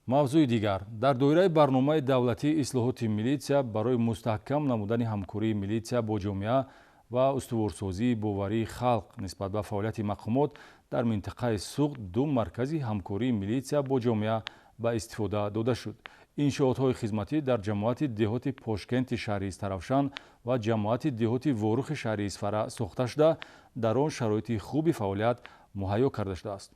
Мавзӯи дигар. Дар доираи барномаи давлатии ислоҳоти милитсия барои мустаҳкам намудани ҳамкории милитсия бо ҷомеа ва устуворсозии боварии халқ нисбат ба фаъолияти мақомот дар минтақаи Суғд ду маркази ҳамкории милитсия бо ҷомеа ба истифода дода шуд. Иншоотҳои хизматӣ дар ҷамоати деҳоти Пошкенти шаҳри Истаравшан ва ҷамоати деҳоти Ворухи шаҳри Исфара сохта шуда, дар он шароити хуби фаъолият муҳайё карда шудааст.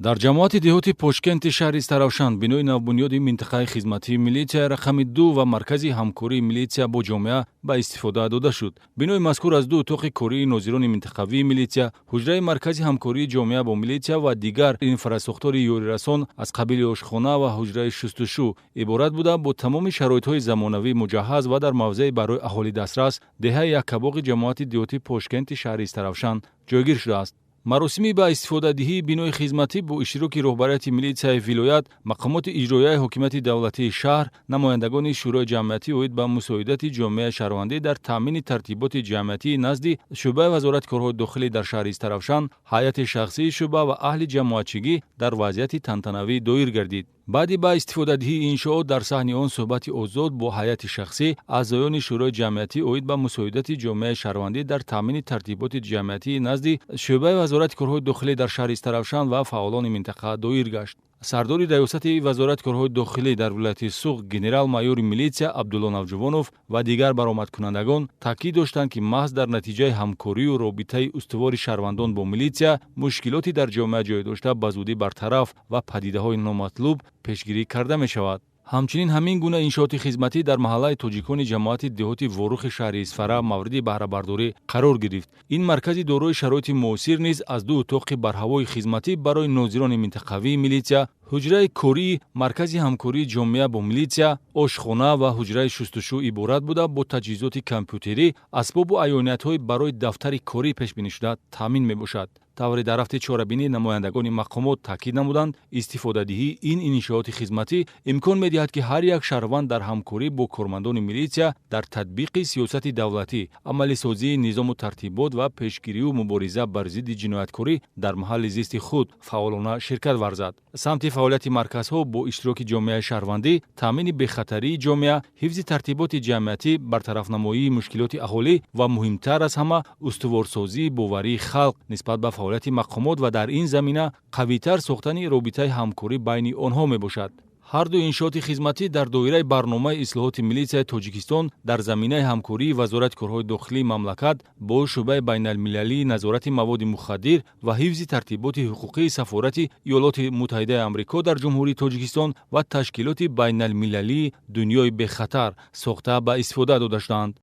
Дар ҷамоати деҳоти Пошкенти шаҳри Истаравшан бинои навбунёди минтақаи хизматии милитсия рақами 2 ва маркази ҳамкории милитсия бо ҷомеа ба истифода дода шуд. Бинои мазкур аз ду утоқи кории нозирони минтақавии милитсия, ҳуҷраи маркази ҳамкории ҷомеа бо милитсия ва дигар инфрасохтори ёрирасон аз қабили ошхона ва ҳуҷраи шустушӯ иборат буда, бо тамоми шароитҳои замонавӣ муҷаҳҳаз ва дар мавзеи барои аҳолӣ дастрас деҳаи Яккабоғи ҷамоати деҳоти Пошкенти шаҳри Истаравшан ҷойгир шудааст. Маросими ба истифодадиҳии бинои хизматӣ бо иштироки роҳбарияти милитсияи вилоят, мақомоти иҷроияи ҳокимияти давлатии шаҳр, намояндагони Шӯрои ҷамъиятӣ оид ба мусоидати ҷомеаи шаҳрвандӣ дар таъмини тартиботи ҷамъиятии назди шӯъбаи Вазорати корҳои дохилӣ дар шаҳри Истаравшан, ҳайати шахсии шӯъба ва аҳли ҷамоатчигӣ дар вазъияти тантанавӣ доир гардид. Баъди ба истифодадиҳии иншоот дар саҳни он суҳбати озод бо ҳайати шахсӣ, аъзоёни Шӯрои ҷамъиятӣ оид ба мусоидати ҷомеаи шаҳрвандӣ дар таъмини тартиботи ҷамъиятии назди шӯъбаи Вазорати корҳои дохилӣ дар шаҳри Истаравшан ва фаъолони минтақа доир гашт. Сардори раёсати Вазорати корҳои дохилӣ дар вилояти Суғд генерал-майори милитсия Абдулло Навҷувонов ва дигар баромадкунандагон таъкид доштанд, ки маҳз дар натиҷаи ҳамкорию робитаи устувори шаҳрвандон бо милитсия мушкилоти дар ҷомеа ҷой дошта ба зудӣ бартараф ва падидаҳои номатлуб пешгирӣ карда мешавад. Ҳамчунин ҳамин гуна иншооти хизматӣ дар маҳаллаи тоҷикони ҷамоати деҳоти Ворухи шаҳри Исфара мавриди баҳрабардорӣ қарор гирифт. Ин маркази дорои шароити муосир низ аз ду утоқи барҳавои хизматӣ барои нозирони минтақавии милитсия, ҳуҷраи кории маркази ҳамкории ҷомеа бо милитсия, ошхона ва ҳуҷраи шустушӯ иборат буда, бо таҷҳизоти компютерӣ, асбобу аёниятҳои барои дафтари корӣ пешбинишуда таъмин мебошад. Тавре дар рафти чорабинӣ намояндагони мақомот таъкид намуданд, истифодадиҳии ин иншооти хизматӣ имкон медиҳад, ки ҳар як шаҳрванд дар ҳамкорӣ бо кормандони милитсия дар татбиқи сиёсати давлатӣ, амалисозии низому тартибот ва пешгирию мубориза бар зидди ҷинояткорӣ дар маҳалли зисти худ фаъолона ширкат варзад. Самти фаъолияти марказҳо бо иштироки ҷомеаи шаҳрвандӣ таъмини бехатарии ҷомеа, ҳифзи тартиботи ҷамъиятӣ, бартарафнамоии мушкилоти аҳолӣ ва муҳимтар аз ҳама устуворсозии боварии халқ нисбат ба фаъолияти мақомот ва дар ин замина қавитар сохтани робитаи ҳамкорӣ байни онҳо мебошад. Ҳар ду иншооти хизматӣ дар доираи барномаи ислоҳоти милитсияи Тоҷикистон дар заминаи ҳамкории Вазорати корҳои дохилии мамлакат бо шӯъбаи байналмилалии назорати маводи мухаддир ва ҳифзи тартиботи ҳуқуқии Сафорати Иёлоти Муттаҳидаи Амрико дар Ҷумҳурии Тоҷикистон ва ташкилоти байналмилалии Дунёи бехатар сохта ба истифода дода шудаанд.